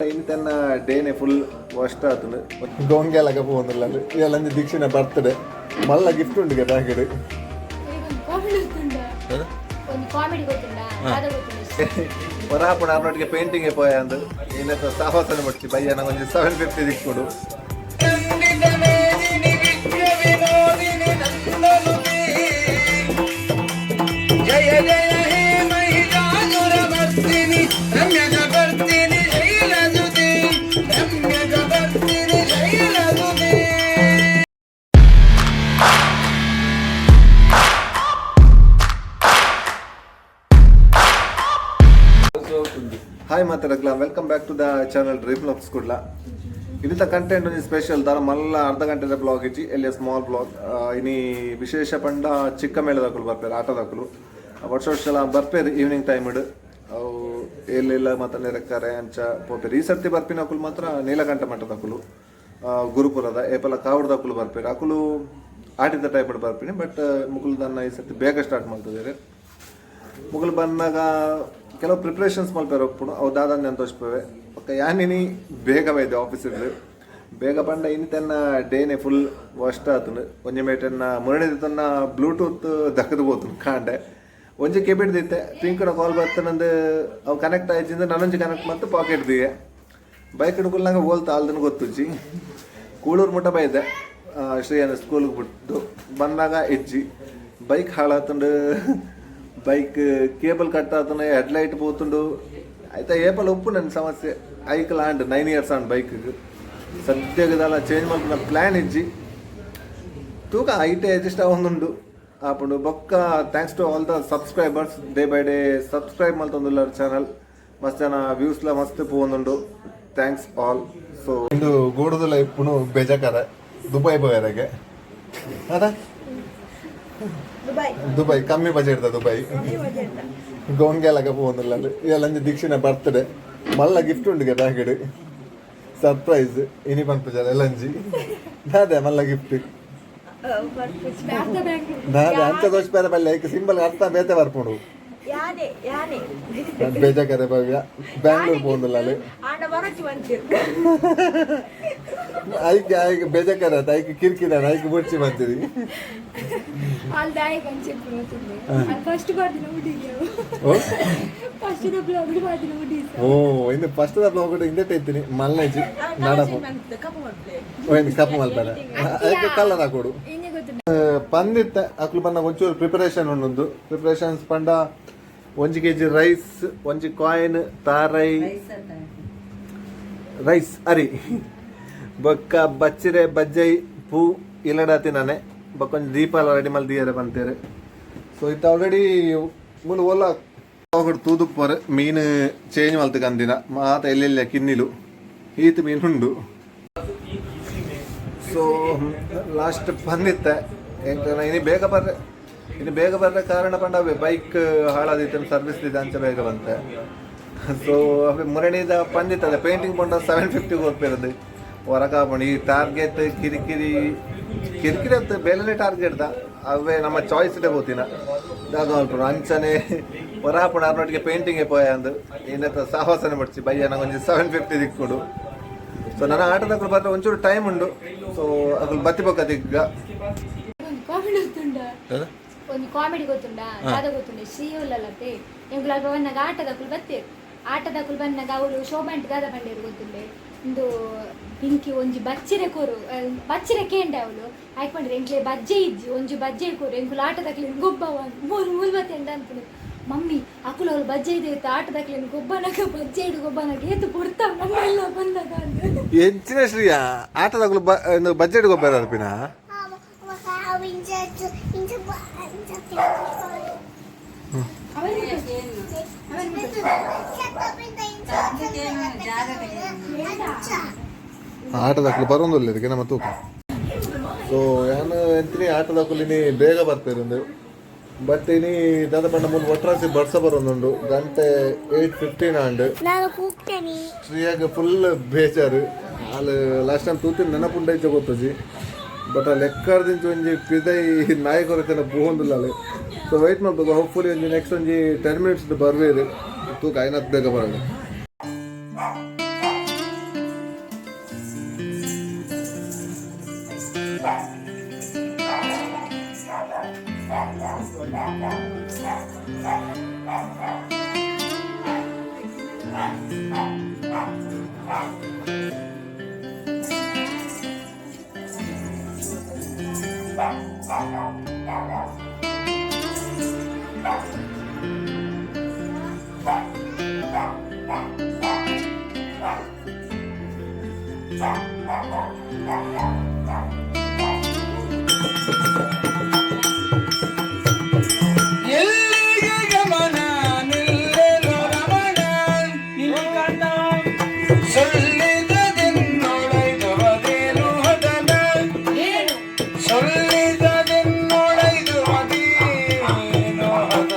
ಇನಿ ತನ್ನ ಡೇನೆ full worst ಆತುಂಡು. ಗೊಂಗೆಲಗ ಪೋವೊಂದುಲ್ಲ ಇಲ್ಲಂಜಿ ದೀಕ್ಷಿನ birthday ಮಲ್ಲ ಗಿಫ್ಟ್ ಉಂಡುಗೆ ಪ್ಯಾಕೆಟ್. ಒಂಜಿ ಕಾಮಿಡಿ ಗೊತ್ತುಂಡ? ದಾದ ಗೊತ್ತುಂಡ? ಹೊರಹಾಪುಣ ಅರ್ನೊಟ್ಟಿಗೆ ಪೇಂಟಿಂಗ್ ಪೋಯ ಅಂದು ಇನ್ನತ್ತ ಸಾಹಸನ ಮುಟ್ಟಿ ಬಯ್ಯ ನಂಗೊಂಜಿ 750 ದಿಕ್ಕೊಡು. ಜಯ ಜಯ ಹೇ ಮಹಿಷಾಸುರಮರ್ದಿನಿ ರಮ್ಯಕಪರ್ದಿನಿ ಶೈಲಸುತೆ, ರಮ್ಯಕಪರ್ದಿನಿ ಶೈಲಸುತೆ. ಹಾಯ್ ಮಾತಾಡಕ್ಲ, welcome back to the channel Dream Vlogs Kudla. ಇದತ್ತ content ಒಂಜಿ ಸ್ಪೆಷಲ್ ದಾರ ಮಲ್ಲ ಅರ್ಧ ಗಂಟೆದ ಬ್ಲಾಗ್ ಇಜ್ಜಿ, ಎಲ್ಲಿ ಸ್ಮಾಲ್ ಬ್ಲಾಗ್. ಇನಿ ವಿಶೇಷ ಪಂಡ ಚಿಕ್ಕ ಮೇಳದಕುಲು ಬರ್ಪೇರು, ಆಟದಕುಲು. ವರ್ಷ ವರ್ಷಲ ಬರ್ಪೇರು ಈವ್ನಿಂಗ್ ಟೈಮ್ ಅವು. ಎಲ್ಲೆಲ್ಲ ಮಾತ ನೆರಕರೆ ಅಂಚ ಪೋಪೇರು. ಈ ಸರ್ತಿ ಬರ್ಪಿನಕುಲು ಮಾತ್ರ ನೀಲಕಂಠ ಮಠದಕುಲು, ಗುರುಪುರದ ಏಪಲ ಕಾವಡ್ದಕುಲು ಬರ್ಪೇರು. ಅಕುಲು ಆಟಿದ ಟೈಮ್ ಬರ್ಪಿನಿ. ಬಟ್ ಮುಕುಲು ದನ್ನ ಈ ಸರ್ತಿ ಬೇಗ ಸ್ಟಾರ್ಟ್ ಮಾಡ್ತಿದ್ದಾರೆ. ಮುಗುಲು ಬಂದಾಗ ಕೆಲವು ಪ್ರಿಪ್ರೇಷನ್ಸ್ ಮಲ್ಪೆರ ಉಪ್ಪುಂಡು, ಅವು ದಾದಾಂದೆ ಅಂತ ತೋಚ್ಪವೆ. ಬೊಕ್ಕ ಯಾನಿನಿ ಬೇಗ ಬೈದೆ ಆಫೀಸ್ ಬೇಗ ಪಂಡ ಇನಿ ತನ್ನ ಡೇನೆ ಫುಲ್ ವಸ್ಟ್ ಆತುಂಡು. ಒಂಜಿ ಮೇಟನ್ನ ಮುರಣಿದ ತನ್ನ ಬ್ಲೂಟೂತ್ ದಕ್ಕದು ಪೋತುಂಡು ಕಾಂಡೆ. ಒಂಜಿ ಕೆಬಿಡ್ ದಿತ್ತೆ, ಪಿಂಕುನ ಕಾಲ್ ಬರ್ತನಂದು ಅವು ಕನೆಕ್ಟ್ ಆಯ್ತಿಂದ ನಾನೊಂಜಿ ಕನೆಕ್ಟ್ ಮತ್ತು ಪಾಕೆಟ್ ದಿಗೆ ಬೈಕ್ ಹಿಡ್ಕೊಲ್ನಾಗ ಓಲ್ತ ಆಲ್ದನ್ ಗೊತ್ತುಜ್ಜಿ. ಕೂಳೂರು ಮುಟ್ಟ ಬೈದೆ, ಶ್ರೀಯನ ಸ್ಕೂಲ್ಗೆ ಬಿಟ್ಟು ಬಂದಾಗ ಇಜ್ಜಿ. ಬೈಕ್ ಹಾಳಾತುಂಡು, ಬೈಕ್ ಕೇಬಲ್ ಕಟ್ ಆತುಂಡು, ಹೆಡ್ಲೈಟ್ ಪೋತುಂಡು. ಆಯ್ತಾ, ಏಪಲ ಉಪ್ಪು ನನ್ನ ಸಮಸ್ಯೆ ಐಕಲ್ ಆಂಡ್ 9 ಇಯರ್ಸ್ ಆಂಡ್ ಬೈಕ್. ಸದ್ಯಗದಲ್ಲ ಚೇಂಜ್ ಮಲ್ಪುನ ಪ್ಲ್ಯಾನ್ ಇಜ್ಜಿ. ತೂಕ ಐಟೆ ಅಡ್ಜಸ್ಟ್ ಆವೊಂದುಂಡು ಆಪುಂಡು. ಬೊಕ್ಕ thanks to all the subscribers, day by day subscribe ಮಲ್ತೊಂದುಲ್ಲಾರ್ channel. ಮಸ್ತ್ ಜನ ವ್ಯೂಸ್ಲ ಮಸ್ತ್ ಪೋವೊಂದುಂಡು. Thanks all. So ಇಂದು ಗೋಡದಲ್ಲ ಇಪ್ಪುನು ಬೇಜಾಕರ ದುಬೈ ಪೋಯರೆಗೆ ಅದ. ದುಬೈ. ದುಬೈ ಕಮ್ಮಿ ಬಜೆಟ್ ದುಬೈ. ಗೊಂಗೆಲಗ ಪೋವೊಂದುಲ್ಲ ಇಲ್ಲಂಜಿ ದೀಕ್ಷಿನ ಬರ್ತ್ಡೇ ಮಲ್ಲ ಗಿಫ್ಟ್ ಉಂಡುಗೆ ಪ್ಯಾಕೆಟ್ ಸರ್ಪ್ರೈಸ್. ಇನಿ ಪನ್ಪುಜಾರ ಎಲ್ಲಂಜಿ ದಾದೆ ಮಲ್ಲ ಗಿಫ್ಟ್ ದಾದೆ ಅಂಚ ದೋಷ ಬೇರೆ ಬಲ್ಲೆ ಐಕ್ ಸಿಂಬಲ್ ಅರ್ಥ ಬೇತೆ ಬರ್ಪುಂಡು. ಯಾನೆ ಯಾನೆ. ಬೇಜಾಕರೆ ಭವ್ಯ ಬ್ಯಾಂಗ್ಳೂರ್ ಪೋವೊಂದುಲ್ಲ ಅಲ್ಲಿ. ಆಂಡ ಬರಚಿ ಬಂತಿರ್. ಐಕ್ ಐಕ್ ಬೇಜಾಕರೆ ಆತ, ಐಕ್ ಕಿರಿಕಿರಿ, ಐಕ್ ಬುಡ್ಚಿ ಬಂತೀರಿ. ಅಲ್ಲಿ ದಾಯಿ ಕಂಚಿಪ್ಪು ಅದು ಫಸ್ಟ್ ಬರ್ದಿನ ಹುಡುಗಿ. ಓ. ಫಸ್ಟ್ ಬ್ಲಾಗ್ ಬರ್ದಿನ ಹುಡುಗಿ. ಓ, ಇಂದು ಫಸ್ಟ್ ದ ಬ್ಲಾಗ್ ಇಂದೆಟ್ ಐತಿನಿ ಮಲ್ಲಜಿ ನಡಪು. ಕಪ್ಪು ಮಾಡ್ಲೆ. ಓ, ಇಂದು ಕಪ್ಪು ಮಲ್ಪರ, ಐಕ್ ಕಲರ್ ಹಾಕೋಡು. ಇನ್ನೇ ಗೊತ್ತುಂಡ? ಪಂದಿತ್ತ ಅಕ್ಲು ಬಂದಾಗ ಒಂಚೂರು ಪ್ರಿಪರೇಷನ್ ಉಂಡು. ಪ್ರಿಪರೇಷನ್ಸ್ ಪಂಡ 1 ಕೆಜಿ ರೈಸ್, ಒಂಜಿ ಕಾಯಿನ್ ತಾರೈ ರೈಸ್ ಅರಿ, ಬೊಕ್ಕ ಬಚ್ಚಿರೆ ಬಜ್ಜೈ ಪೂ ಇಲ್ಲಡ ತಿನ್ನಾನೆ, ಬೊಕ್ಕ ಒಂಜಿ ದೀಪ ಎಲ್ಲ ರೆಡಿ ಮಲ್ದಿಯರೆ ಪಂತೇರು. ಸೊ ಇತ್ತ ಆಲ್ರೆಡಿ ಮುಲು ಓಲ ತೂದುಪ್ಪರ್ ಮೀನು ಚೇಂಜ್ ಮಲ್ತ್ ಕಂದಿನ ಮಾತ ಎಲ್ಲೆಲ್ಲ ಕಿನ್ನಿಲು ಈತ್ ಮೀನು ಉಂಡು. ಸೊ ಲಾಸ್ಟ್ ಬಂದಿತ್ತೆ ಎಂಕನ ಇನಿ ಬೇಗ ಬರ್ರೆ. ಇನ್ನು ಬೇಗ ಬರ್ರೆ ಕಾರಣ ಪಂಡ ಅವೇ ಬೈಕ್ ಹಾಳಾದಿತ್ತು, ಸರ್ವಿಸ್ ದಿದ್ದ, ಅಂಚ ಬೇಗ ಬಂತೆ. ಸೊ ಅವೇ ಮುರಣಿದ ಪಂದಿತ್ತದ ಪೇಂಟಿಂಗ್ ಪಂಡ 750 ಕೊರ್ಪೇರದು ಹೊರಗಾಪಂಡು. ಈ ಟಾರ್ಗೆಟ್ ಕಿರಿಕಿರಿ ಕಿರಿಕಿರಿ ಅತ್ತ ಬೇಲೆನೆ ಟಾರ್ಗೆಟ್ ದ ಅವೇ ನಮ್ಮ ಚಾಯ್ಸ್ ಇಡೆ ಪೋತಿನ ದಾದ ಮಲ್ಪುನು. ಅಂಚನೆ ಹೊರಹಾಪುಣ ಅರ್ನೊಟ್ಟಿಗೆ ಪೇಂಟಿಂಗ್ ಪೋಯ ಅಂದು ಇನ್ನತ್ತ ಸಾಹಸನೆ ಮುಡ್ಚಿ ಬಯ್ಯ ನಂಗೊಂಜಿ 750 ದಿಕ್ಕೊಡು. ಸೊ ನನ್ನ ಆಟದಕ್ಕೂ ಬರ್ರೆ ಒಂಚೂರು ಟೈಮ್ ಉಂಡು. ಸೊ ಅಕುಲು ಬತ್ತಿ ಬೊಕ್ಕ ದಿಗ್ಗ. ಒಂದು ಕಾಮಿಡಿ ಗೊತ್ತುಂಡ? ಒಂಜಿ ಕಾಮಿಡಿ ಗೊತ್ತುಂಡ? ದಾದ ಗೊತ್ತುಂಡ? ಶ್ರೀ ಉಲ್ಲಲತೆ ಎಂಕುಲು ಅಲ್ಪ ಬಂದಾಗ ಆಟದಕುಲು ಬತ್ತೇರು. ಆಟದಕುಲು ಬಂದಾಗ ಅವಳು ಶೋಭಾಂಟ್ ದಾದ ಪಂಡೇರು ಗೊತ್ತುಂಡೆ? ಇಂದು ಪಿಂಕಿ ಒಂಜಿ ಬಚ್ಚಿರೆ ಕೊರು, ಬಚ್ಚಿರೆ ಕೇಂಡೆ. ಅವಳು ಆಯ್ಕೆ ಪಂಡ್ರೆ ಎಂಕ್ಲೆ ಬಜ್ಜೆ ಇಜ್ಜಿ, ಒಂಜಿ ಬಜ್ಜೆ ಕೊರು, ಎಂಕುಲು ಆಟದಕ್ಲೆ ಗೊಬ್ಬ ಮೂಲು ಮೂಲು ಬತ್ತೆ ಅಂತ ಅನ್ಪುಂಡು. ಮಮ್ಮಿ ಅಕುಲು ಅವಳು ಬಜ್ಜೆ ಇದೆ ಇತ್ತು ಆಟದಕ್ಲೆ ಗೊಬ್ಬನಾಗ ಬಜ್ಜೆ ಇಡು ಗೊಬ್ಬನಾಗ ಏತು ಕೊಡ್ತಾವ ನಮ್ಮೆಲ್ಲ ಬಂದಾಗ ಅಂತ. ಎಂಚಿನ ಶ್ರೀಯ ಆಟದಕ್ಕೂ ಬಜೆಟ್ ಗೊಬ್ಬರ ಅರ್ಪಿನ. ಆಟದಕ್ಕಲು ಬರೋದಿಲ್ಲ ಇದಕ್ಕೆ ನಮ್ಮ ತೂಕ. ಸೊ ಯಾನು ಎಂತೀನಿ ಆಟದಕ್ಕಲು ಇನಿ ಬೇಗ ಬರ್ತಿರಂದು. ಬಟ್ ಇನಿ ದಾದ ಪಂಡ ಮೂಲು ಒಟ್ರಾಸಿ ಬರ್ಸ ಬರೋದುಂಡು. ಗಂಟೆ 8:15 ಆಂಡ್. ನಾನು ಕೂಗ್ತೇನೆ. ಶ್ರೀಯಾಗ ಫುಲ್ ಬೇಜಾರು. ಅಲ್ಲಿ ಲಾಸ್ಟ್ ಟೈಮ್ ತೂತಿನ ನೆನಪುಂಡೈಚ ಗೊತ್ತುಜಿ. ಬಟ್ ಆ ಲೆಕ್ಕರ್ದಿಂಚ ಒಂಜಿ ಪಿದೈ ನಾಯಿ ಕೊರತೆನ ಪೋವೊಂದುಲ್ಲ ಅಲ್ಲಿ. ಸೊ ವೈಟ್ ಮಾಡ್ಬೇಕು. ಹೋಪ್ಫುಲಿ ಒಂಜಿ ನೆಕ್ಸ್ಟ್ ಒಂಜಿ 10 ಮಿನಿಟ್ಸ್ ಬರ್ವೇರು. ತೂಕ ಐನತ್ ಬೇಗ ಬರೋಣ. ಎಲ್ಲಿಗೆ ಗಮನ ನಿಲ್ಲೆನು ರಮಣ? ಸೊಲ್ಲಿದದೆನ್ನೊಳೈದವದೇನು ಹದನ? ಸೊಲ್ಲಿದದೆನ್ನೊಳೈದವದೇನು ಹದನ?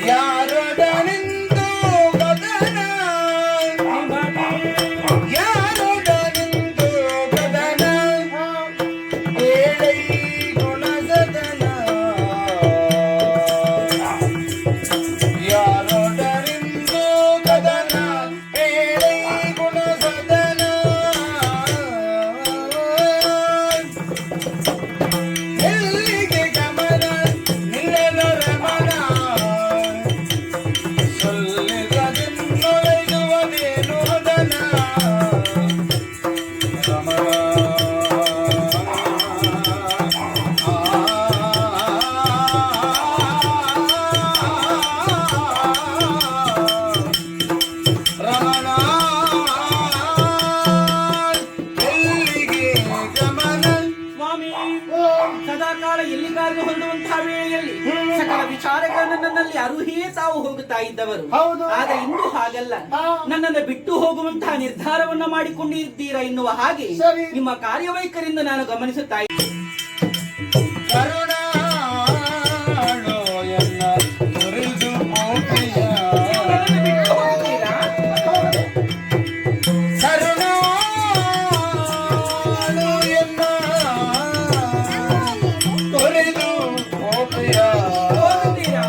ಯಾರೊಡನಿಂದು ಗದನ, ಯಾರೊಡನಿಂದು ಗದನ, ಏಳೈ ಗುಣಸದನ. ಯಾರೊಡನಿಂದು ಗದನ, ಏಳೈ ಗುಣಸದನ. ಎಲ್ಲಿಗೆ ಗಮನ ನಿಲ್ಲಲು ರಮಣ? ಸೊಲ್ಲಿಸದೆನ್ನೊಳೈದುವದೇನು ಹದನ? ರಮಣ. ರಮಣ, ಎಲ್ಲಿಗೆ ಗಮನ? ಸ್ವಾಮಿ, ಸದಾಕಾಲ ಎಲ್ಲಿಗಾದರೂ ಹೊರಡುವಂತಹ ವೇಳೆಯಲ್ಲಿ ಸಕಲ ವಿಚಾರಗಳನ್ನು ನನ್ನಲ್ಲಿ ಅರುಹಿಯೇ ತಾವು ಹೋಗುತ್ತಾ ಇದ್ದವರು. ಹೌದು. ಆದರೆ ಇಂದು ಹಾಗಲ್ಲ. ನನ್ನನ್ನು ಬಿಟ್ಟು ಹೋಗುವಂತಹ ನಿರ್ಧಾರವನ್ನ ಮಾಡಿಕೊಂಡಿದ್ದೀರಾ ಎನ್ನುವ ಹಾಗೆ ನಿಮ್ಮ ಕಾರ್ಯವೈಖರಿಂದ ನಾನು ಗಮನಿಸುತ್ತಾ ಇದ್ದೇನೆ. ಕರುಣಾಳು ಎನ್ನ ತೊರೆದು ಪೋಪಿಯ. ನೀವು ನನ್ನನ್ನು ಬಿಟ್ಟು ಹೋಗುತ್ತೀರಾ? ಕರುಣಾಳು ಎನ್ನ ತೊರೆದು ಪೋಪಿಯ. ಹೋಗುತ್ತೀರಾ?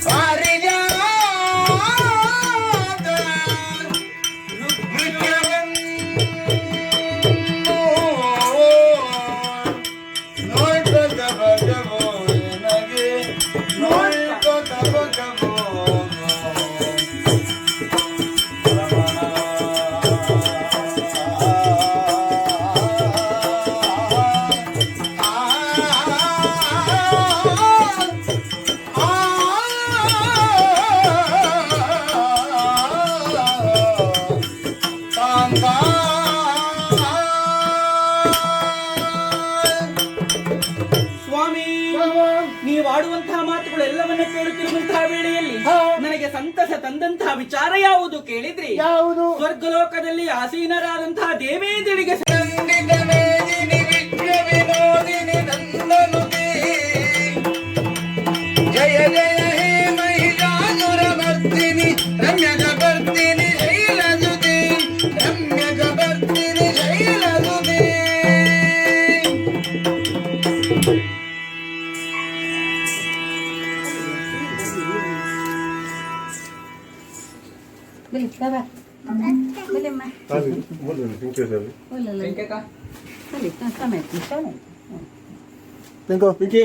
ಪಾರಿಜಾತ ವೃಕ್ಷವನ್ನು ನೋಡ್ಕೊತ ಬಗವೋ ನನಗೆ, ನೋಡ್ಕೊತ ಬಗವೋ ರಮಣ. ಆ ಸ್ವಾಮಿ, ನೀವು ಆಡುವಂತಹ ಮಾತುಗಳೆಲ್ಲವನ್ನ ಕೇಳುತ್ತಿರುವಂತಹ ವೇಳೆಯಲ್ಲಿ ನನಗೆ ಸಂತಸ ತಂದಂತಹ ವಿಚಾರ ಯಾವುದು ಕೇಳಿದ್ರಿ? ಯಾವುದು? ಸ್ವರ್ಗಲೋಕದಲ್ಲಿ ಆಸೀನರಾದಂತಹ ದೇವೇಂದ್ರನಿಗೆ ನಂದಿತ ಮೇದಿನಿ ವಿಘ್ನ ವಿನೋದಿನಿ ನಂದನುತಿ, ಜಯ ಜಯ ಹೇ ಮಹಿಷಾಸುರಮರ್ದಿನಿ ರಮ್ಯಗವರ್ಧಿನಿ ಶೈಲಸುತೆ, ರಮ್ಯಗವರ್ಧಿನಿ ಶೈಲಸುತೆ. ಪಿಂಕು, ಪಿಂಕಿ,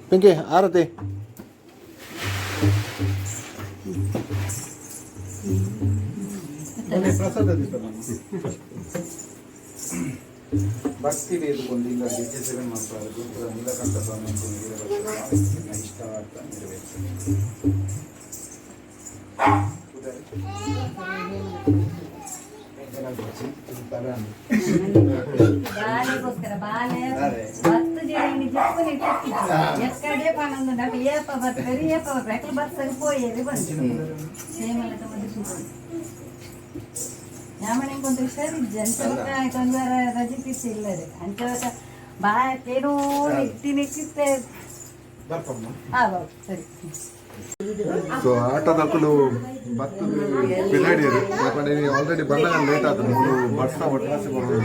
ಪಿಂಕಿ, ಆರತಿ. ಭಕ್ತಿ ವೇದಗೊಂದು ಇಲ್ಲ ವಿದ್ಯೆ ಮಂತ್ರ ಗುರುಪುರ ನೀಲಕಂಠ ಸ್ವಾಮಿ ಅಂತ ವೀರಭದ್ರ ಇಷ್ಟಾರ್ಥ ನೆರವೇರಿಸಿ. ಬಾಲೆಗೋಸ್ಕರ ಬಾಲೆ 10 ಜನ ಜಿಪ್ಪುನಿ ಎಕ್ಕಡೆ ಪನೊಂದು ನಮ್ಮ ಏಪ ಬರ್ತಾರೆ, ಏಪ ಬರ್ತಾರೆ, ಅಕ್ಲು ಬರ್ಸಗ್ ಪೋಯೇರಿ ಬಂದು ಸೇಮಲತ ಮದ್ದು ಸೂಪರ್. ಯಾಮಣೆ కొంత ಹುಷಾರಿಜ್ಜಿ ಅಂಚ ಬೊಕ್ಕ ಒಂದು ವಾರ ರಜೆ ತಿತ್ತಿಲ್ಲದೆ ಅಂಚ ಬೊಕ್ಕ ಬಾ ಏನೋ ನಿಟ್ಟಿ ನಿಟ್ಟಿತ್ತೆ. ಹಾ, ಸರಿ. ಸೊ ಆಟೋದಕ್ಕಲು ಬತ್ತದ ಪಿದಾಡಿಯರು. ಯಾಕಂದ್ರೆ ಆಲ್ರೆಡಿ ಬಂದಾಗ ಲೇಟ್ ಆತು. ನೀವು ಬರ್ಸ ಒಟ್ರಾಸಿ ಬರೋದು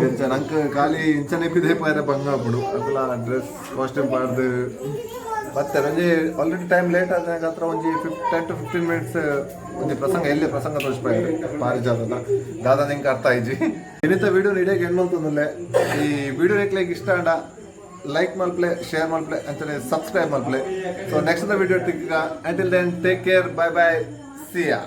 ಎಂಚ ನಂಗೆ ಖಾಲಿ ಇಂಚನೆ ಪಿದೆ ಪಾರೆ ಬಂಗ ಆಪುಂಡು. ಅಕುಲ ಡ್ರೆಸ್ ಕಾಸ್ಟ್ಯೂಮ್ ಪಾಡ್ದು ಮತ್ತೆ ಒಂಜಿ ಆಲ್ರೆಡಿ ಟೈಮ್ ಲೇಟ್ ಆದಾಗ ಹತ್ರ ಒಂಜಿ 10 ಟು 15 ಮಿನಿಟ್ಸ್ ಒಂಜಿ ಪ್ರಸಂಗ, ಎಲ್ಲಿ ಪ್ರಸಂಗ ತೋರಿಸ್ಪಾಯರು ಪಾರಿಜಾತದ. ದಾದಾ ನಿಂಗೆ ಅರ್ಥ ಆಯ್ಜಿ. ಇನ್ನಿತ ವಿಡಿಯೋ ಇಡೀ ಎಂಡ್ ಮಲ್ತೊಂದುಲ್ಲೆ. ಈ ವಿಡಿಯೋ ನಿಕ್ಲೆಗ್ ಇಷ್ಟ ಆಂಡ ಲೈಕ್ ಮಲ್ಪ್ಲೆ, ಶೇರ್ ಮಲ್ಪ್ಲೆ, ಅಂಚನೆ ಸಬ್ಸ್ಕ್ರೈಬ್ ಮಲ್ಪ್ಲೆ. ಸೊ ನೆಕ್ಸ್ಟ್ ವಿಡಿಯೋ ತಿಕ್ಕ. Until then, take care, bye bye, see ya.